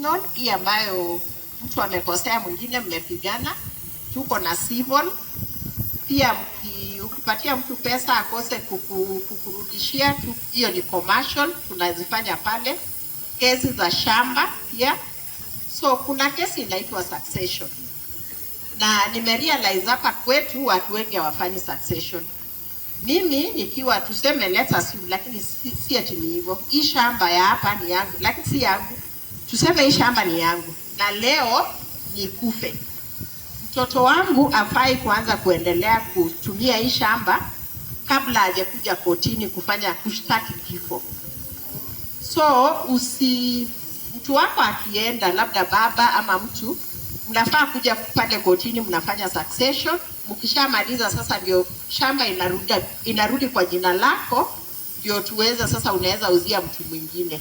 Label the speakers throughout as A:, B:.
A: Criminal, hii ambayo mtu amekosea mwingine, mmepigana. Tuko na civil pia, ukipatia mtu pesa akose kukurudishia, hiyo ni commercial, tunazifanya pale. Kesi za shamba pia. So kuna kesi inaitwa succession, na nimerealize hapa kwetu watu wengi hawafanyi succession. Mimi nikiwa tuseme, let's assume, lakini si ati ni hivyo. Hii shamba ya hapa ni yangu, lakini si yangu. Tuseme hii shamba ni yangu na leo nikufe, mtoto wangu afai kuanza kuendelea kutumia hii shamba kabla hajakuja kotini kufanya kushtaki kifo. So mtu wako akienda, labda baba ama mtu, mnafaa kuja pale kotini, mnafanya succession. Mkishamaliza sasa ndio shamba inarudi kwa jina lako, ndio tuweze sasa, unaweza uzia mtu mwingine.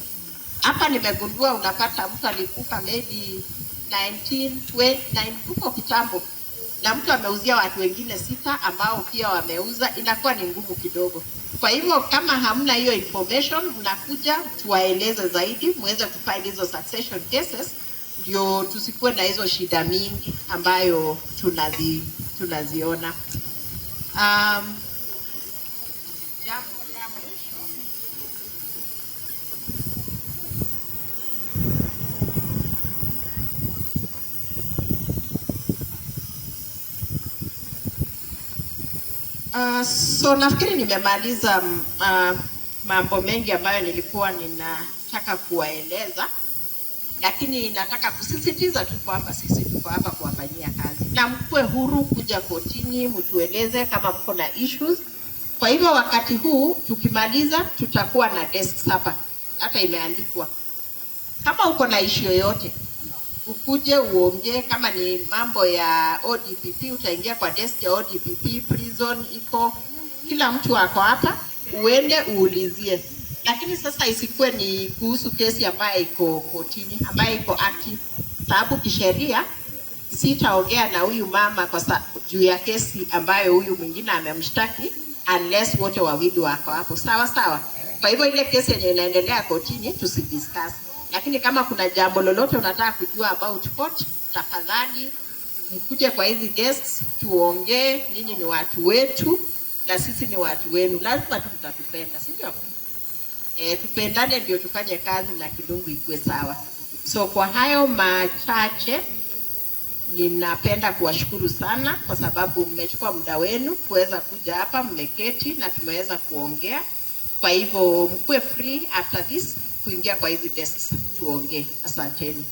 A: Hapa nimegundua unapata mtu alikufa maybe 1929 huko kitambo, na mtu ameuzia watu wengine sita ambao pia wameuza, inakuwa ni ngumu kidogo. Kwa hivyo kama hamna hiyo information, mnakuja tuwaeleze zaidi, muweze kufile hizo succession cases, ndio tusikuwe na hizo shida mingi ambayo tunaziona. Jambo la mwisho. So nafikiri nimemaliza mambo mengi ambayo nilikuwa ninataka kuwaeleza, lakini nataka kusisitiza tu kwamba sisi tuko hapa kuwafanyia kazi na mkuwe huru kuja kotini, mtueleze kama mko na issues. Kwa hivyo wakati huu tukimaliza, tutakuwa na desks hapa, hata imeandikwa. Kama uko na issue yoyote ukuje uongee. Kama ni mambo ya ODPP utaingia kwa desk ya ODPP, prison iko, kila mtu ako hapa, uende uulizie. Lakini sasa isikuwe ni kuhusu kesi ambayo iko kotini, ambayo iko active, sababu kisheria sitaongea na huyu mama kwa juu ya kesi ambayo huyu mwingine amemshtaki unless wote wawili wako hapo, sawa sawa. Kwa hivyo ile kesi yenye inaendelea kotini tusidiscuss, lakini kama kuna jambo lolote unataka kujua about court, tafadhali mkuje kwa hizi desks tuongee. Ninyi ni watu wetu na sisi ni watu wenu, lazima tu mtatupenda, si ndio? Tupendane ndio tufanye kazi na Kilungu ikuwe sawa. So kwa hayo machache, ninapenda kuwashukuru sana kwa sababu mmechukua muda wenu kuweza kuja hapa, mmeketi na tumeweza kuongea. Kwa hivyo mkuwe free after this kuingia kwa hizi desks tuongee. Asanteni.